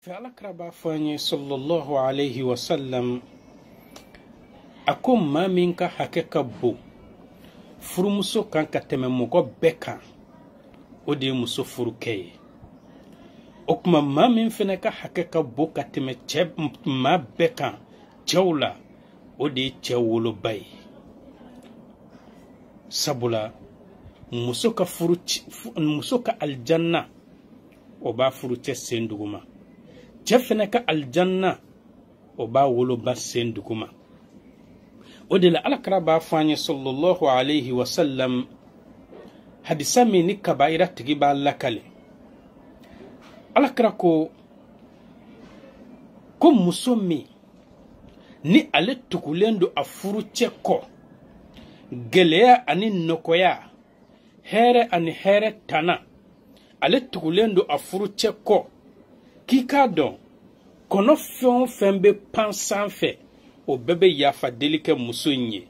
Fɛ Alakira b'a fɔ an ye sallallahu alayhi wa sallam, a ko maa min ka hakɛ ka bon furumuso kan ka tɛmɛ mɔgɔ bɛɛ kan, o de ye muso furukɛ ye. O tuma maa min fana ka hakɛ ka bon ka tɛmɛ cɛ maa bɛɛ kan cɛw la, o de ye cɛ woloba ye. Sabula muso ka furu, muso ka alijanna, o b'a furucɛ sen duguma. Cɛ fana ka alijanna, o b'a woloba sen duguma. O de la Alakira b'a fɔ an ye sallallahu alayhi wa sallam, hadisa min ni kabayira tigi b'a lakale, Alakira ko ko muso min ni ale tugulen don a furucɛ kɔ gɛlɛya ani nɔgɔya, hɛrɛ ani hɛrɛ tana, ale tugulen don a furucɛ kɔ, k'i k'a dɔn kɔnɔ fɛn o fɛn bɛ pan sanfɛ, o bɛɛ bɛ yafa deli kɛ muso in ye.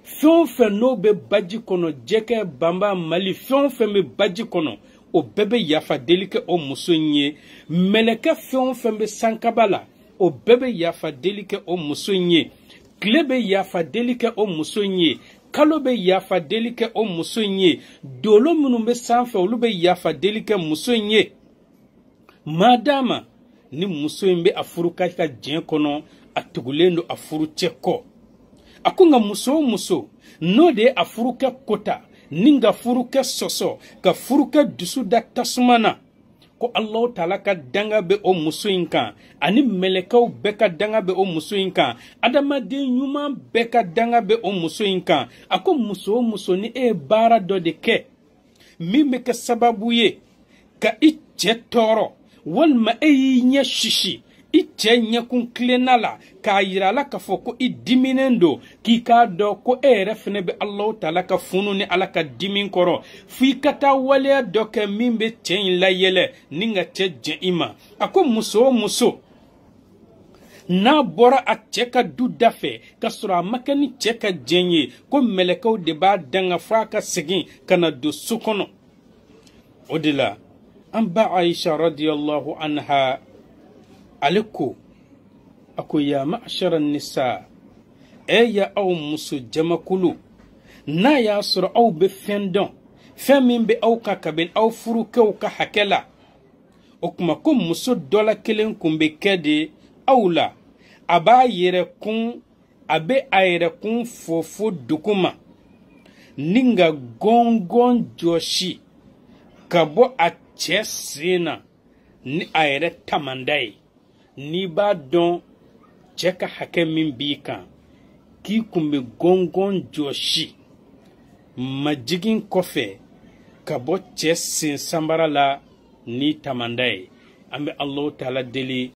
Fɛn o fɛn n'o bɛ baji kɔnɔ, jɛgɛ, banba, mali, fɛn o fɛn bɛ baji kɔnɔ, o bɛɛ bɛ yafa deli kɛ o muso in ye. Mɛlɛkɛ fɛn o fɛn bɛ sankaba la, o bɛɛ bɛ yafa deli kɛ o muso in ye. Tile bɛ yafa deli kɛ o muso in ye, kalo bɛ yafa deli kɛ o muso in ye, dolo minnu bɛ sanfɛ, olu bɛ yafa deli kɛ muso in ye. Madama ni muso in bɛ a furukɛ ka diɲɛ kɔnɔ, a tugulen don a furucɛ kɔ. A ko nka muso o muso n'o de ye a furukɛ kota ni ka furukɛ sɔsɔ, ka furukɛ dusu da tasuma na, ko Alahu Taala ka danga bɛ o muso in kan, ani mɛlɛkɛw bɛɛ ka danga bɛ o muso in kan, adamaden ɲuman bɛɛ ka danga bɛ o muso in kan. A ko muso o muso ni e ye baara dɔ de kɛ min bɛ kɛ sababu ye ka i cɛ tɔɔrɔ, walima e y'i ɲɛ sisi i cɛ ɲɛkun tilenna la k'a yira a la k'a fɔ ko i diminen don, k'i k'a dɔn ko e yɛrɛ fɛnɛ bɛ Alahu Taala ka funu ni Ala ka dimi kɔrɔ, f'i ka taa waleya dɔ kɛ min bɛ cɛ in layɛlɛ ni ka cɛ jɛn i ma. A ko muso o muso n'a bɔra a cɛ ka du da fɛ ka sɔrɔ a ma kɛ ni cɛ ka jɛn ye, ko mɛlɛkɛw de b'a danga f'a ka segin ka na don so kɔnɔ. O de la an ba Aisha radiyallahu anha, ale ko, a ko ya ma'ashara nisa, e ya aw muso jamakulu, n'a y'a sɔrɔ aw bɛ fɛn dɔn, fɛn min bɛ aw kan kabini aw furukɛw ka hakɛ la, o tuma ko muso dɔ la kelen kun bɛ kɛ de aw la, a b'a yɛrɛ kun, a bɛ a yɛrɛ kun fofo duguma ni ka gɔngɔn jɔsi ka bɔ a cɛ sen na ni a yɛrɛ tamanda ye. N'i b'a dɔn cɛ ka hakɛ min b'i kan, k'i kun bɛ gɔngɔn jɔsi majigin kɔfɛ ka bɔ cɛ sen sanbara la ni tamanda ye. An bɛ Alahu Taala deli.